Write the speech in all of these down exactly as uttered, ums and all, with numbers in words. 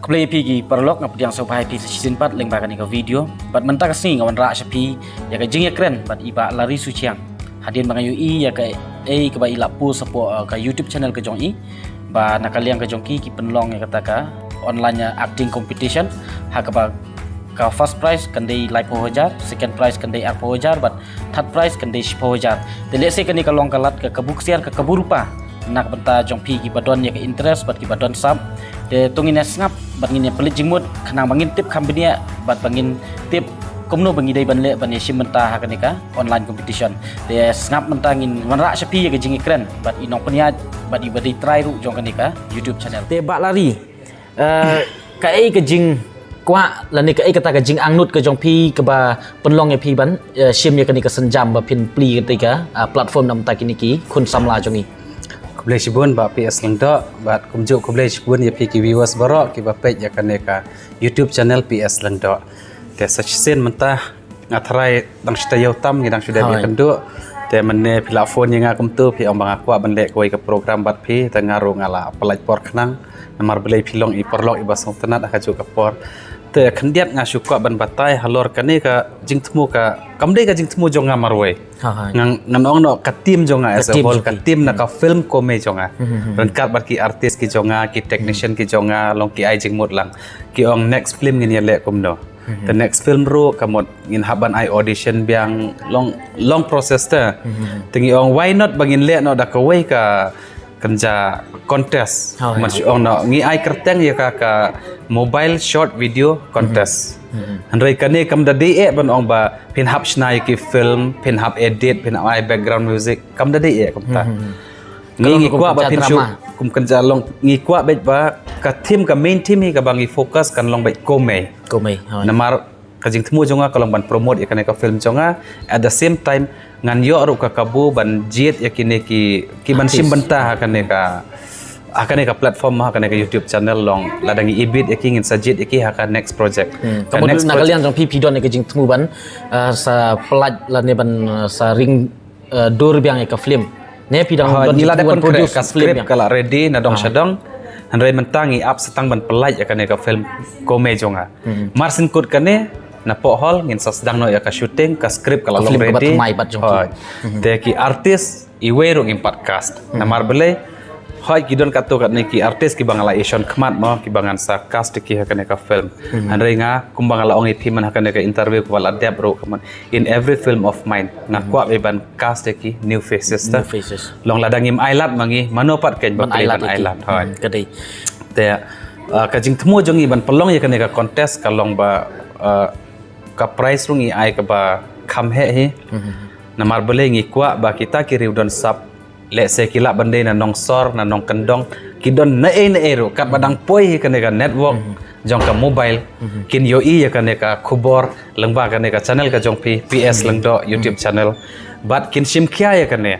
Khublei ïa phi ki paralok, nga pdiang sngewbha ïa phi sa shisien pat lyngba kane ka video. Bad mynta ka sngi nga wanrah sha phi ïa ka jingïakren bad i Bah Larry Suchiang. Hadien ba nga ïohi ïa kaei kaba i la post hapoh, uh, ka YouTube channel ka jong i, ba na ka liang ka jong ki ki pynlong ïa kata ka online, uh, acting competition, ha kaba ka first prize kan dei laiphew hajar, second prize kan dei arphew hajar, bad third prize kan dei shiphew hajar. Te lehse kane ka long ka lad ka kabu ksiar, ka kabu rupa na ka bynta jong phi kiba don ïa ka interest bad kiba don sap. Te to ngin ïa sngap bad ngin ïa pynleit jingmut khnang ba ngin tip kham bniah bad ba ngin tip kumno ba ngi dei ban leh ban ïa shim bynta ha kane ka online competition. Te sngap mynta, ngin wanrah sha phi ïa ka jingïakren bad i nongpynïaid bad iba dei trai ruh jong kane ka YouTube channel. Te Bah Larry, eh, kaei ka jingkwah lane kaei kata ka jingangnud ka jong phi kaba pynlong ïa phi ban, eh, shim ïa kane ka sienjam ba phin plie kata ka, ah, platform na ka bynta kine ki khun samla jong ngi? Khublei shibun Bah P S Lyngdoh, bad kumjuh khublei shibun ïa phi ki viewers baroh kiba peit ïa kane ka YouTube channel P S Lyngdoh. Te sa shisien mynta nga tharai dang shi taïew tam ngi dang shu dep ïakynduh. Te mynne phi la phone ïa nga kumto, phi ong ba nga kwah ban leh kawei ka program bad phi, te nga ruh nga la pyllait por khnang. Namar balei, phi long i paralok iba sngewtynnat ha kajuh ka por. Te khyndiat nga shu kwah ban batai halor kane ka jingthmu ka, kam dei ka jingthmu jong nga marwei. Ngan, ngan ong noh ka team jong nga as a whole, ka team na ka film Komei jong nga. Ryngkat bad ki artist ki jong nga, ki technician ki jong nga, long ki ai jingmut lang. Ki ong next film ngin ïa leh kumno. The next film ruh ka mut ngin hap ban ai audition biang, long, long process te. Te ngi ong why not ba ngin leh noh da kawei ka kynja contest. Man shu ong noh ngi ai kyrteng ïa ka ka mobile short video contest. Hynrei kane kam da dei eh ban ong ba phin hap shna ïa ki film, phin hap edit, phin hap ai background music, kam da dei eh kumta. Ngi, ngi kwah ba phin shu kum kynja long, ngi kwah beit ba ka theme, ka main theme hi kaba ngi focus kan long beit Komei. Namar ka jingthmu jong nga ka long ban promote ïa kane ka film jong nga. At the same time ngan ïoh ruh ka kabu ban jied ïa kine ki, ki ban shim bynta ha kane ka, ha kane ka platform, ha kane ka YouTube channel, long lada ngi ibit ïa ki ngin sa jied ïa ki ha ka next project. Ka mut na ka liang jong phi, phi don ïa ka jingthmu ban, ah, sa pyllait lane ban, ah, sa ring, eh, dur biang ïa ka film. Ne phi dang don jingthmu ban produce ka film biang? Ka la ready na dong sha dong. Hynrei mynta ngi ap sa tang ban pyllait ïa kane ka film Komei jong nga. Mar syn kut kane na poh hall ngin sa sdang noh ïa ka shooting, ka script ka la long ready. Te ki artist iwei ruh ngim pat cast. Namar balei? Hoi ki don katto katne ki artist kiba nga la ïashon khmat mo, kiba ngan sa cast ïa ki ha kane ka film. Hynrei nga kumba nga la ong ïa phi man ha kane ka interview kaba la dep ruh, ka mut in every film of mine nga kwah beit ban cast ïa ki new faces ta. Long lada ngim ailad ma ngi, mano pat kein ba pyrshah ban ailad? Hoi. Te, uh, ka jingthmu jong ngi ban pynlong ïa kane ka contest ka long ba, uh, ka prize ruh ngi ai kaba kham heh hi. Namar balei? Ngi kwah ba kita ki riew don sap, lehse ki lah ban dei na nongsor, na nongkyndong, ki don naei naei ruh, katba dang poi hi kane ka network jong ka mobile, kin ïohi ïa kane ka khubor lyngba kane ka channel ka jong phi, P S Lyngdoh YouTube channel. Bad kin shim khia ïa kane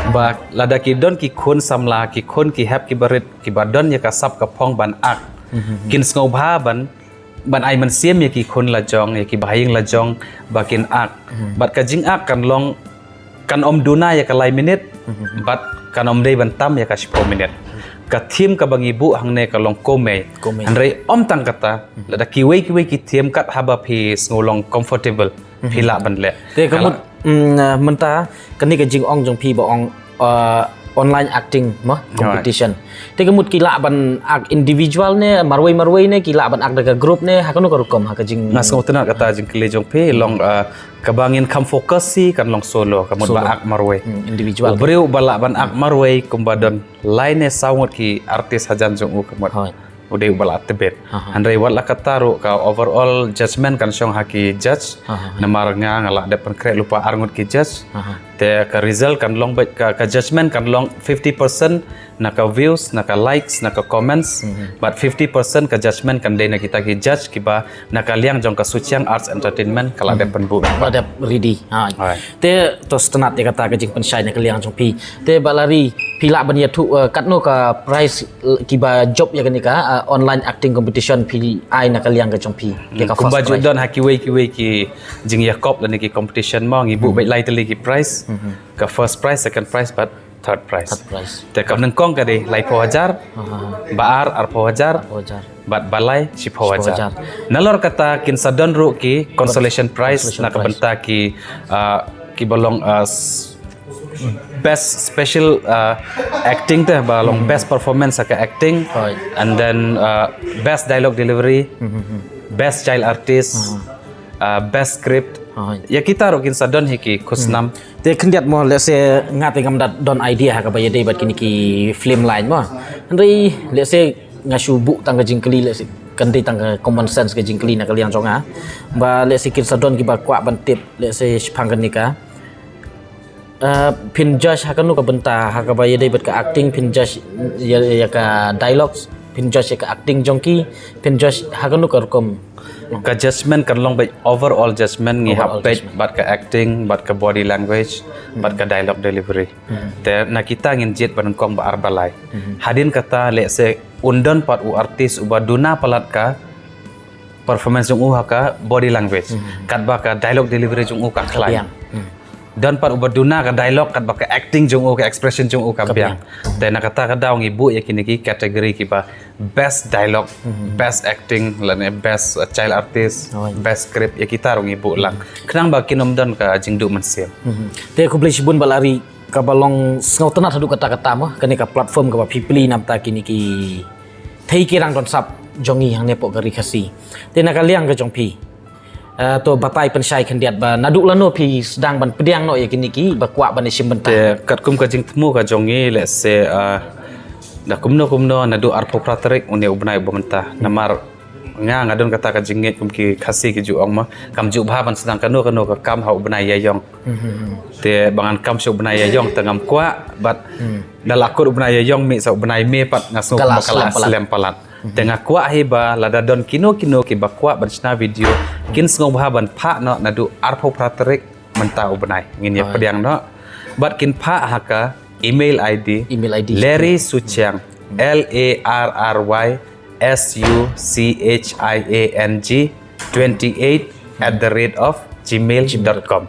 ba lada ki don ki khun samla, ki khun ki hep kiba rit, kiba don ïa ka sap ka phong ban act, kin sngewbha ban ban ai mynsiem ïa ki khun la jong, ïa ki bahaïing la jong ba kin act. Bad ka jingak kan long, kan ym duna ïa ka lai minit, bad kan ym dei ban tam ïa ka shiphew minit. Ka theme kaba ngi buh hangne ka long Komei. Hynrei ym tang kata, lada kiwei kiwei ki theme kat haba phi sngew long comfortable, phi lah ban leh. Te ka mut, mm, uh, mynta kane ka jingong jong phi ba ong, uh, online acting mo, competition. Te ka mut ki lah ban act individual ne, marwei marwei ne, ki lah ban act da ka group ne, ha kano ka rukom, ha ka jing... Nga sngewtynnat kata jingkylli jong phi, long, uh, kaba ngin kham focus hi kan long solo, ka mut ba act marwei. Individual. U briew ba lah ban act marwei kumba don lai ne saw ngut ki artist hajan jong u, ka mut u dei uba la tbit. Hynrei wat la katta ruh ka overall judgment kan shong ha ki judge. Namar nga, nga la dep pynkhreh lypa ar ngut ki judge. Te ka result kan long beit ka, ka judgment kan long fifty percent na ka views, na ka likes, na ka comments. Bad fifty percent ka judgment kan dei na kita ki judge kiba na ka liang jong ka Suchiang Arts Entertainment ka la dep pynbuh. La dep ready. Te to sngewtynnat ïa kata ka jingpynshai na ka liang jong phi. Te Bah Larry, phi lah ban ïathuh, uh, katno ka prize kiba jop ïa kane ka, uh, online acting competition phi ai na ka liang ka jong phi. Kumba ju don ha kiwei kiwei ki jingïakop lane ki competition mo, ngi buh beit lai tylli ki prize. Ka first prize, second prize, bad Third prize. Third prize. Te kaba nyngkong ka dei laiphew hajar, ba ar arphew hajar, bad ba lai shiphew hajar. Nalor kata kin sa don ruh ki consolation prize na ka bynta ki, uh, ki ba long, uh, best special, uh, acting te, ba long best performance ha ka acting, and then, uh, best dialogue delivery, best child artist, uh, best script. Ïa kita ruh kin sa don hi ki khusnam. Te khyndiat mo, let's say, nga te ngam da don idea ha kaba ïadei bad kine ki film line mo. Hynrei, let's say, nga shu buh tang ka jingkylli, let's say, kan dei tang ka common sense ka jingkylli na ka liang jong nga. Ba, let's say, kin sa don kiba kwah ban tip, let's say, shaphang kane ka. Uh, phin judge ha kano ka bynta, ha kaba ïadei bad ka acting, phin judge ïa, ïa ka dialogues, phin judge ïa ka acting jong ki, phin judge ha kano ka rukom. Ka judgment kan long bad overall judgment ngi hap peit bad ka acting, bad ka body language, bad ka dialogue delivery. Te na kita ngin jied ba nyngkong, ba ar, ba lai. Hadien kata, let's say, un don pat u artist uba duna palat ka performance jong u ha ka body language, katba ka dialogue delivery jong u ka khlaiñ. Don pat uba duna ka dialogue, katba ka acting jong u, ka expression jong u ka biang. Te na kata ka daw ngi buh ïa kine ki category kiba best dialogue, best acting, lane best, uh, child artist, best script, ïa kita ruh ngi buh lang. Khnang ba kin ym don ka jingduh mynsiem. Te khublei shibun Bah Lari, kaba long sngewtynnat haduh katta katta mo, kane ka platform kaba phi plie namta kine ki thei ki rang don sap jong ngi hangne hapoh ka Ri Khasi. Te na ka liang ka jong phi, uh, to batai pynshai khyndiat ba naduh lano phi sdang ban pdiang noh ïa kine kiba kwah ban ïashim bynta. Te katkum ka jingthmu ka jong ngi, let's say, uh, da kumno kumno naduh arphew phra tarik, une u bnai uba mynta. Namar nga, nga don kata ka jingngeit kum ki Khasi ki ju ong mo, kam ju bha ban sdang kano kano ka kam ha u bnai Ïaïong. Te ba ngan kam sha u bnai Ïaïong te ngam kwah, bad da la kut u bnai Ïaïong, mih sa u bnai May pat nga sngew kumba ka la slem palat. Te nga kwah hi ba lada don kino kino kiba kwah ban shna video, kin sngewbha ban phah noh naduh arphew phra tarik mynta u bnai. Ngin ïa pdiang noh. Bad kin phah ha ka email I D, email I D Larry Suchiang, L A R R Y S U C H I A N G twenty eight at the rate of gmail dot com.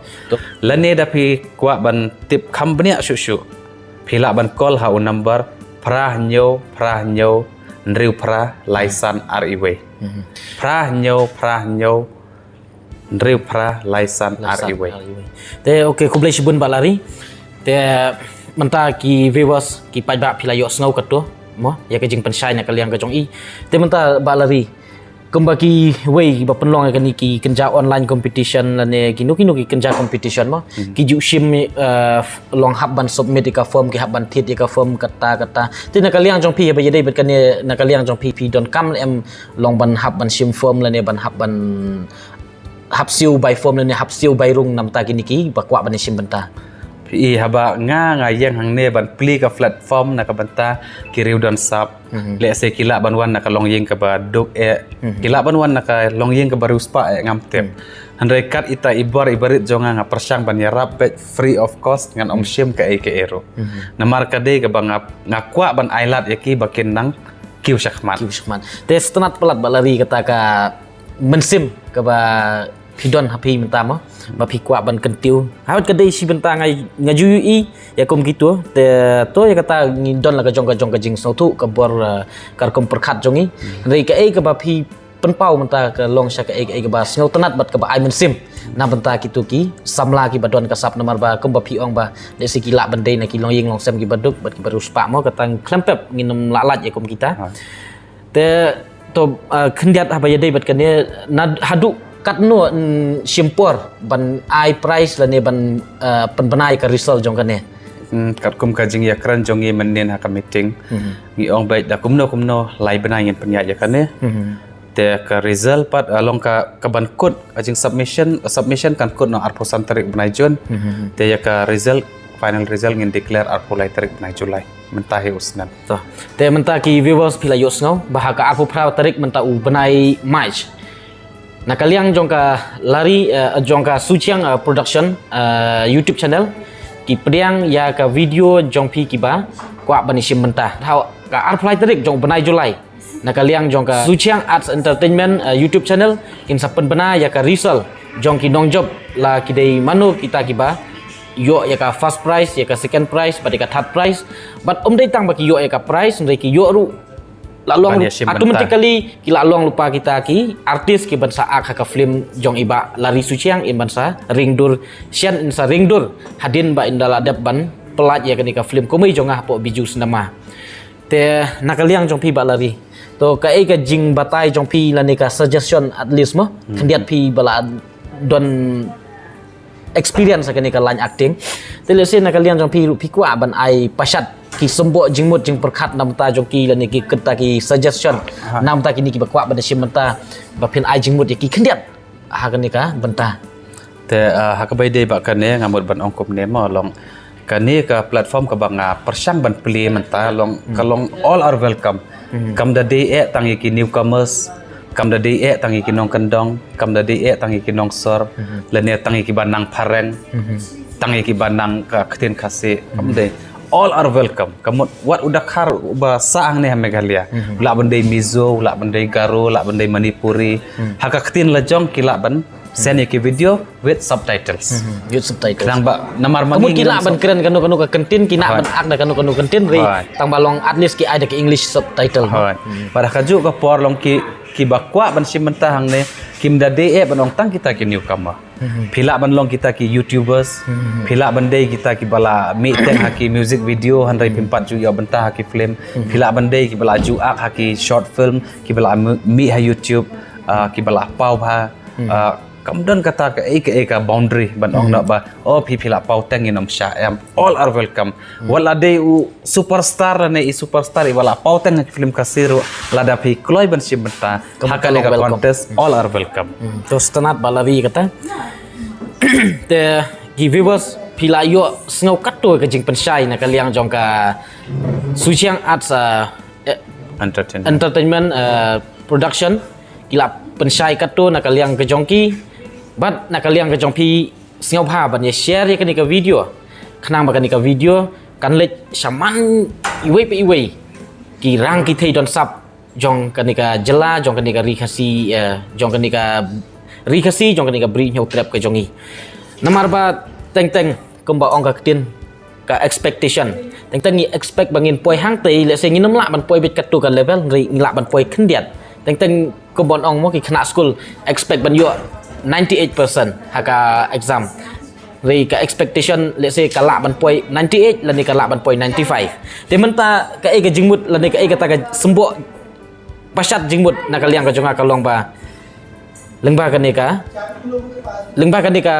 Lane da phi kwah ban tip kham bniah shuh shuh, phi lah ban call ha u number phra hynñiew phra hynñiew hynriew phra lai san ar iwei. Phra hynñiew phra hynñiew hynriew phra lai san ar iwei. Te, okay, khublei shibun Bah Lari. Te mynta ki viewers, ki paidbah, phi la ïohsngew katto mo ïa ka jingpynshai na ka liang ka jong i. Te mynta Bah Lari, kumba kiwei ba pynlong ïa kane ki kynja online competition lane kino kino ki kynja competition mo, ki ju shim, eh, long hap ban submit ïa ka form, ki hap ban thied ïa ka form katta katta. Te na ka liang jong phi, haba ïadei bad kane, na ka liang jong phi, phi donkam em long ban hap ban shim form lane ban hap ban hap siew bai form lane hap siew bai rung namta kine kiba kwah ban ïashim bynta? Phi i, haba nga, nga ïeng hangne ban plie ka platform na ka bynta ki riew don sap. Let's say ki lah ban wan na ka longïing kaba duk eh, ki lah ban wan na ka longïing kaba riewspah eh, ngam tip. Hynrei kat ita i bor i barit jong nga, nga pyrshang ban ïarap beit free of cost, ngan ym shim kaei kaei ruh. Namar ka dei kaba nga, nga kwah ban ailad ïa ki ba kin nang kiew shakhmat. Kiew shakhmat. Te sngewtynnat palat Bah Lari kata ka mynsiem kaba phi don ha phi mynta mo, ba phi kwah ban kyntiew. Haba ka dei shi bynta nga, nga ju ïohi ïa kum kito, te to ïa kata ngi don la ka jong ka jong ka jingsngewthuh ka bor, eh, ka rukom pyrkhat jong ngi. Hynrei kaei kaba phi pynpaw mynta ka long sha kaei kaei kaba sngewtynnat bad kaba ai mynsiem na bynta kito ki samla kiba don ka sap, namar ba kumba phi ong ba lehse ki lah ban dei na ki longïing longsem kiba duk bad kiba riewspah mo, kata khlem pep ngin ym lah lait ïa kum kita. Te to, ah, khyndiat haba ïadei bad kane, na haduh katno, mm, shim por ban ai prize lane ban, ah, pynbna ïa ka result jong kane? Hmm, katkum ka jingïakren jong ngi mynnin ha ka meeting, ngi ong beit da kumno kumno lai bnai ngin pynïaid ïa kane. Te ka result pat, ah, long ka, ka ban kut, ah, jing submission, submission kan kut na arphew san tarik bnai Jun. Te ïa ka result, final result ngin declare arphew lai tarik bnai July. Mynta hi u snem. To. Te mynta ki viewers phi la ïohsngew ba ha ka arphew phra tarik mynta u bnai March, na ka liang jong ka Lari, eh, jong ka Suchiang, eh, Production, eh, YouTube channel, ki pdiang ïa ka video jong phi kiba kwah ban ïashim bynta. Ha ka arphew lai tarik jong u bnai July, na ka liang jong ka Suchiang Arts Entertainment, eh, YouTube channel, kin sa pynbna ïa ka result jong ki nongjop, la ki dei mano kita kiba ïoh ïa ka first prize, ïa ka second prize, bad ïa ka third prize. Bad ym dei tang ba ki ïoh ïa ka prize, hynrei ki ïoh ruh la long automatically ki la long lypa kita ki artist ki ban sa ak ha ka film jong i Bah Lari Suchiang, in ban sa ring dur shen, in sa ring dur hadien ba in da la dep ban pyllait ïa kane ka film Kumei Jong Nga hapoh Bijou Cinema. Te na ka liang jong phi Bah Lari, to kaei ka jingbatai jong phi lane ka suggestion at least mo, khyndiat phi ba la don experience ha kane ka line acting. Te lehse na ka liang jong phi ruh phi kwah ban ai pashat ki symboh jingmut jingpyrkhat na bynta jong ki lane ki kata ki suggestion na bynta kine kiba kwah ban shim bynta ba phin ai jingmut ïa ki khyndiat ha kane ka bynta. Te ha kaba ïadei bad kane nga mut ban ong kumne mo, long kane ka platform kaba nga pyrshang ban plie mynta long ka long all are welcome. Kam da dei eh tang ïa ki newcomers, kam da dei eh tang ïa ki nongkyndong, kam da dei eh tang ïa ki nongsor, lane tang ïa kiba nang phareng, tang ïa kiba nang ka ktien Khasi, kam dei. All are welcome. Ka mut wat u dkhar uba sah hangne ha Meghalaya, u lah ban dei Mizo, u lah ban dei Garo, u lah ban dei Manipuri. Ha ka ktien la jong ki lah ban send ïa ki video with subtitles. Youth subtitle. Tang ba namar ma ngi ki lah ban kren kano kano ka kyntien, ki lah ban ak da kano kano ka kyntien, hynrei tang ba long at least ki ai da ka English subtitle. Hooid. Bad ha kajuh ka por long ki kiba kwah ban shim bynta hangne, kim da dei eh ban ong tang kita ki newcomer. Phi lah ban long kita ki YouTubers, phi lah ban dei kita kiba la mih teng ha ki music video hynrei phim pat ju ïoh bynta ha ki film, phi lah ban dei kiba la ju ak ha ki short film, kiba la mih ha YouTube, kiba la paw bha. Kam don kata kaei kaei ka boundary ban ong noh ba oh phi phi la paw teng, ngin ym shah, em, all are welcome. Wat la dei u superstar lane i superstar iba la paw teng ha ki film Khasi ruh, lada phi kloi ban shim bynta ha kane ka contest, all are welcome. To sngewtynnat Bah Lari kata. Te ki viewers phi la ïoh sngew katto ka jingpynshai na ka liang jong ka Suchiang Arts Entertainment Production, ki la pynshai katto na ka liang ka jong ki. Bad na ka liang ka jong phi sngewbha ban ïa share ïa kane ka video, khnang ba kane ka video kan leit shaman iwei pa iwei ki rang ki thei don sap jong kane ka jylla, jong kane ka ri Khasi, jong kane ka ri Khasi, jong kane ka Bri Hynñiewtrep ka jong ngi. Namar ba teng teng kumba ong ka ktien, ka expectation. Teng teng ngi expect ba ngin poi hangtei, lehse ngin ym lah ban poi beit katto ka level, hynrei ngi lah ban poi khyndiat. Teng teng kumba ong mo ki khynnah skul expect ban ïoh ninety eight percent ha ka exam. Hynrei ka expectation lehse ka lah ban poi ninety eight lane ka lah ban poi ninety five. Te mynta kaei ka jingmut lane kaei kata ka symboh pashat jingmut na ka liang ka jong nga ka long ba lyngba kane ka, lyngba kane ka,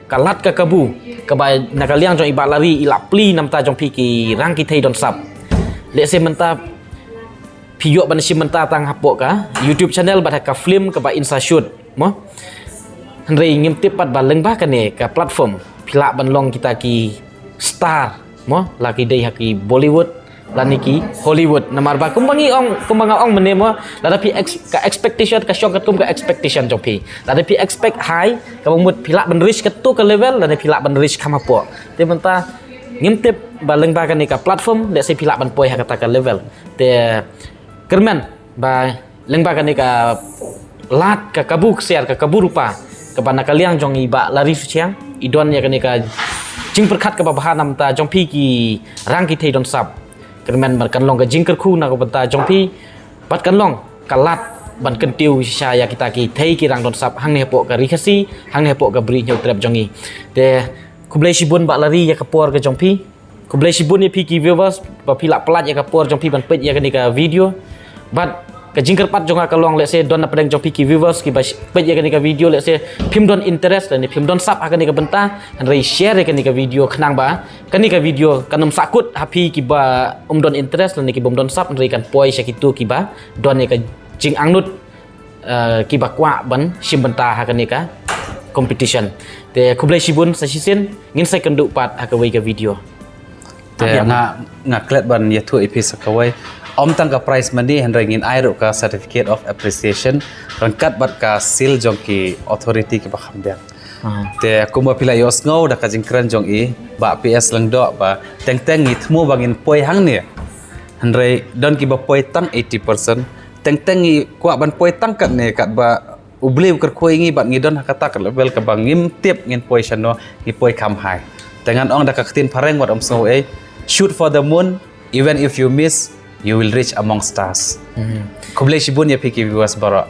ka lad ka kabu kaba na ka liang jong i Bah Lari i la plie na bynta jong phi ki rang ki thei don sap. Lehse mynta phi ïoh ban shim bynta tang hapoh ka YouTube channel bad ha ka film kaba in sa shoot mo. Hynrei ngim tip pat ba lyngba kane ka platform phi lah ban long kita ki star mo, la ki dei ha ki Bollywood lane ki Hollywood. Namar ba kumba ngi ong, kumba nga ong mynne mo, lada phi ex-, ka expectation ka shong katkum ka expectation jong phi. Lada phi expect high, kaba mut phi lah ban reach katto ka level, lane phi lah ban reach kham hapoh. Te mynta ngim tip ba lyngba kane ka platform lehse phi lah ban poi ha kata ka level. Te kyrmen ba lyngba kane ka lad ka kabu ksiar, ka kabu rupa kaba na ka liang jong i Bah Lari Suchiang i don ïa kane ka jingpyrkhat kaba bha na bynta jong phi ki rang ki thei don sap. Kyrmen ba kan long ka jingkyrkhu na ka bynta jong phi bad kan long ka lad ban kyntiew shisha ïa kita ki thei ki rang don sap hangne hapoh ka ri Khasi, hangne hapoh ka Bri Hynñiewtrep jong ngi. Te khublei shibun Bah Lari ïa ka por ka jong phi. Khublei shibun ïa phi ki viewers ba phi lah pyllait ïa ka por jong phi ban peit ïa kane ka video. Bad ka jingkyrpad jong nga ka long lehse don na pdeng jong phi ki viewers kiba peit ïa kane ka video lehse phim don interest lane phim don sap ha kane ka bynta, hynrei share ïa kane ka video khnang ba kane ka video kan ym sahkut ha phi kiba ym don interest lane kiba ym don sap, hynrei kan poi sha kito kiba don ïa ka jingangnud, kiba kwah ban shim bynta ha kane ka competition. Te khublei shibun sa shisien, ngin sa ïakynduh pat ha kawei ka video. Te nga, nga klet ban ïathuh ïa phi sa kawei. Ym tang ka prize money hynrei ngin ai ruh ka certificate of appreciation ryngkat bad ka seal jong ki authority kiba kham biang. Te kumba phi la ïohsngew da ka jingkren jong i Bah P S Lyngdoh ba teng teng ngi thmu ba ngin poi hangne, hynrei don kiba poi tang eighty percent. Teng teng ngi kwah ban poi tang katne katba U Blei u kyrkhu ïa ngi bad ngi don ha kata ka level kaba ngim tip ngin poi shano, ngi poi kham high. Te ngan ong da ka ktien phareng wat ym sngew ei, shoot for the moon, even if you miss, you will reach among stars. Khublei shibun ïa phi ki viewers baroh.